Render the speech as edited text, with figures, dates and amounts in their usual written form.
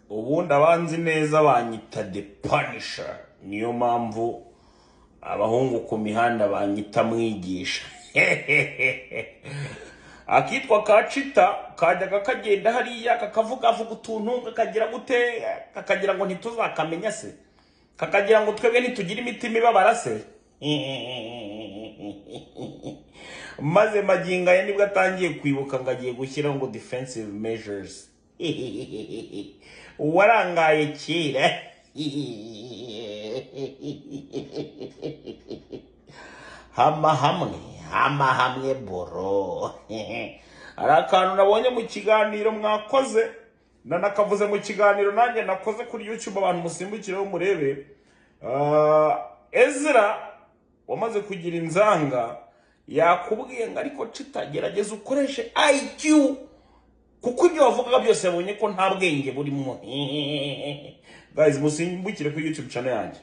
Ubundi abanzi neza banyita The Punisher, niyo mpamvu abahungu ku mihanda banyita Mwigisha. Akitwa Kacita kajyaga kagenda hariya kakavuga avuga utuntu, kakagira gute, kakagira ngo ntituzakamenya se, kakagira ngo twebwe ntitugire imitima ibabara se. Maze magingo aya nibwo atangiye kwibuka ngo agiye gushyiraho ngo defensive measures. Warangaye kera. Hama hamwe, hama hamwe boro. Hari akantu nabonye mu kiganiro mwakoze, nanakavuze mu kiganiro nanjye nakoze kuri YouTube, abantu musimbukireho murebe. Ezra wamaze kugira inzanga yakubwiye ngo ariko Cita, gerageza ukoreshe IQ, kuko ibyo wavugaga byose yabonye ko nta bwenge burimo. Guys, musimbukire kuri YouTube channel yanjye.